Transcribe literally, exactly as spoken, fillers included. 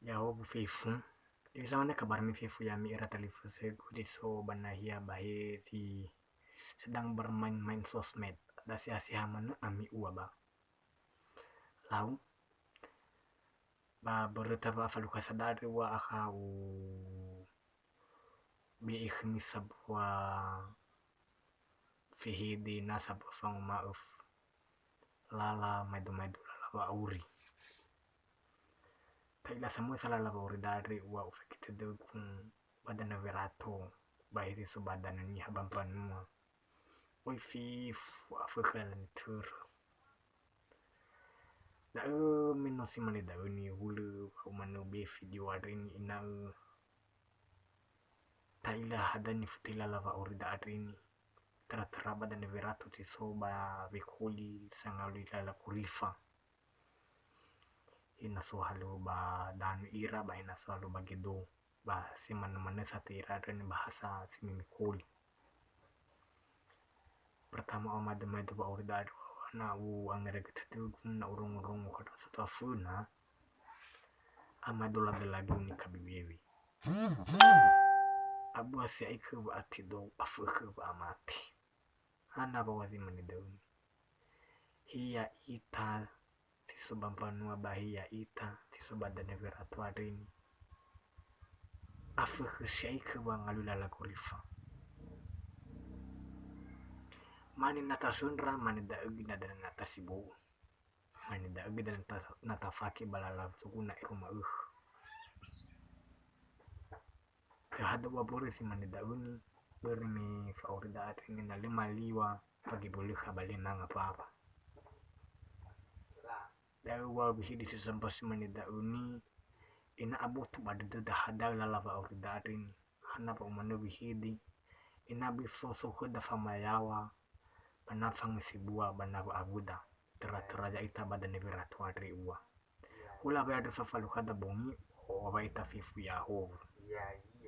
Ya'ahowu fefu. Hewisa manö kabarami fefu ya'ami ira talifusögu zi so ba nahia ba he zi sedang bermain-main sosmed. Ada seha-seha manö ami ua ba. Lau. Ba böröta wa'afalukha sadari ua akha ube'e khömi sabua fehede na sabua fanguma'ö f-, lala maedo-maedo lala wa'auri. Ta'ila samösa lala wa'auri da'a andre ua ufeke tödögu ba danö Werato, ba he zi so ba danö Niha ba mbanua. Oi fefu afökhö lala nitörö. Da'ö me no si mane da'ö nihulö wa'u manö be video andre ni ena'ö ta'ila hadia nifotöi lala wa'auri da'a andre ni. Töra-töra ba danö Werato zi so ba wekoli sangalui lala gorifa. He na so halö ba danö ira, ba he na so halö ba gedo, ba si manö-manö sa te ira andre ni bahasa si mimi koli. Pertama, au maedo-maedo wa'auri da'a andre, na u'angerege tödögu, na urongo-rongo khöra satua föna, amaedo lagi-lagi unika bebewe. Abua si'ai khö wa'ati do, afökhö wa'amate. Hana wa zi mane da'ö ni. He ya'ita si so ba mbanua ba he ya'ita si so ba danö Werato andre ni. Afökhö si'ai khö wangalui lala gorifa. Mane na tasöndra, mane da'ö göi na dania na tasibo'ö. Mane da'ö göi dania na ta-, na tafake ba lala soguna ero ma'ökhö. Tö hadia ua börö si mane da'ö ni, börö me fa'auri da'a andre ni na lö maliwa fagibölökha ba lö manga mbawa. Da'ö ua wehede si sambua si mane da'ö ni, ena'ö aboto ba dödöda hadia lala wa'auri da'a andre ni, hana wa umanö wehede, ena'ö böi so-so khöda famayaŵa, ba na fangesebua ba na wa'awuda, töra-töra ya'ita ba danö Werato andre ua. Hulö wa andre fafalukhada bongi, o wa ita fefu ya'ahowu. Ya'ahowu.